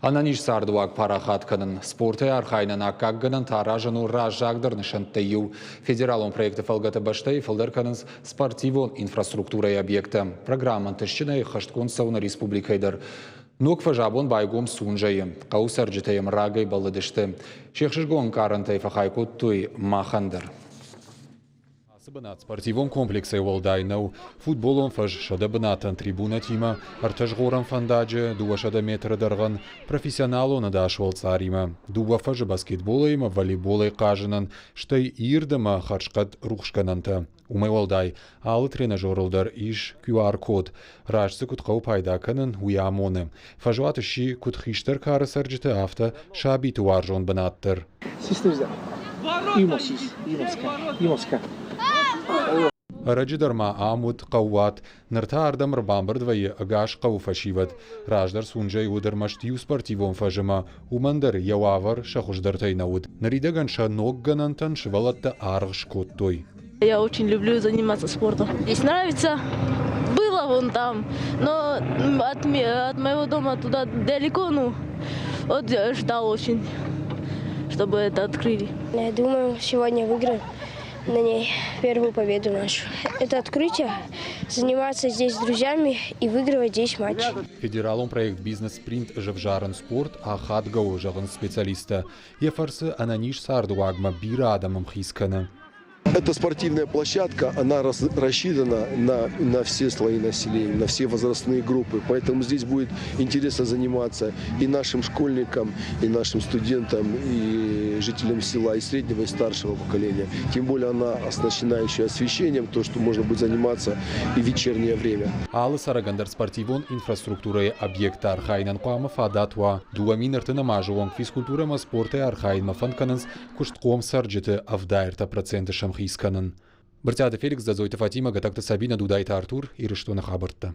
Ӕнӕниз цардыуаг парахат кӕнын, спортӕй архайынӕн аккаг гӕнӕнтӕ аразын у раззагдӕр нысӕнттӕй иу. Федералон проекты фӕлгӕты бӕстӕйы фылдӕр кӕнынц спортивон инфраструктурӕйы объекттӕ. Программӕ ӕнтыстджынӕй ӕххӕстгонд цӕуы нӕ республикӕйы дӕр. Ног фӕз абон байгом Сунжӕйы. Хъӕуы цӕрджытӕ йӕм рагӕй бӕллыдысты. Се хсызгон ӕнкъарӕнтӕй фӕхай кодтой махӕн дӕр. Ацы бынат спортивон комплексӕй уӕлдай нӕу. Футболон фӕз 100 бынатӕн трибунӕтимӕ, ӕртӕзгъорӕн фӕндаджы 200 метры дӕргъӕн, профессионалон ӕдас уӕлцъаримӕ, дыууӕ фӕзы баскетболӕй ӕмӕ волейболӕй хъазынӕн, стӕй ирд ӕмӕ хӕрзхъӕд рухсгӕнӕнтӕ. Уымӕй уӕлдай, алы тренажерыл дӕр ис QR-код. Раст дзы куыд хъӕуы пайда кӕнын, уый амоны. Фӕзуат сси куыд хистӕр кары цӕрджыты, афтӕ сабиты уарзон бынат дӕр. Ӕрӕджы дӕр ма ам уыд хъӕууат, ныр та ардӕм ӕрбамбырд вӕййы ӕгас хъӕуы фӕсивӕд. Раздӕр Сунжӕйы уыд ӕрмӕст иу спортивон фӕз ӕмӕ уымӕн дӕр йӕ уавӕр сӕ хуыздӕртӕй нӕ уыд. Ныридӕгӕн сӕ ног гӕнӕнтӕн сывӕллӕттӕ аргъ скодтой. Я очень люблю заниматься спортом. Здесь нравится. Было вон там, но от, от моего дома туда далеко, ну, вот ждал очень, чтобы это открыли. Я думаю, сегодня выиграем на ней первую победу нашу. Это открытие, заниматься здесь с друзьями и выигрывать здесь матч. Федералон проект «Бизнес-спринт» ӕвзарын спорт ахадгӕ у, зӕгъынц специалисттӕ. Йӕ фӕрцы ӕнӕниз цардыуагмӕ бирӕ адӕм ӕмхиц кӕны. Эта спортивная площадка, она рассчитана на все слои населения, на все возрастные группы. Поэтому здесь будет интересно заниматься и нашим школьникам, и нашим студентам, и жителям села, и среднего, и старшего поколения. Тем более она оснащена еще освещением, то, что можно будет заниматься и в вечернее время. Алы цӕрӕгӕн дӕр спортивон инфраструктурӕйы объектты архайынӕн хъуамӕ фадат уа. 2030 азы онг физкультурӕ ӕмӕ спортӕй архайынмӕ фӕнд кӕнынц куыстхъом цӕрджыты 73% сӕмхиц кӕнын. Брытъиаты Феликс, Дзадзойты Фатимӕ, Гӕтӕгты Сабинӕ, Дудайты Артур, Ирыстоны хабӕрттӕ.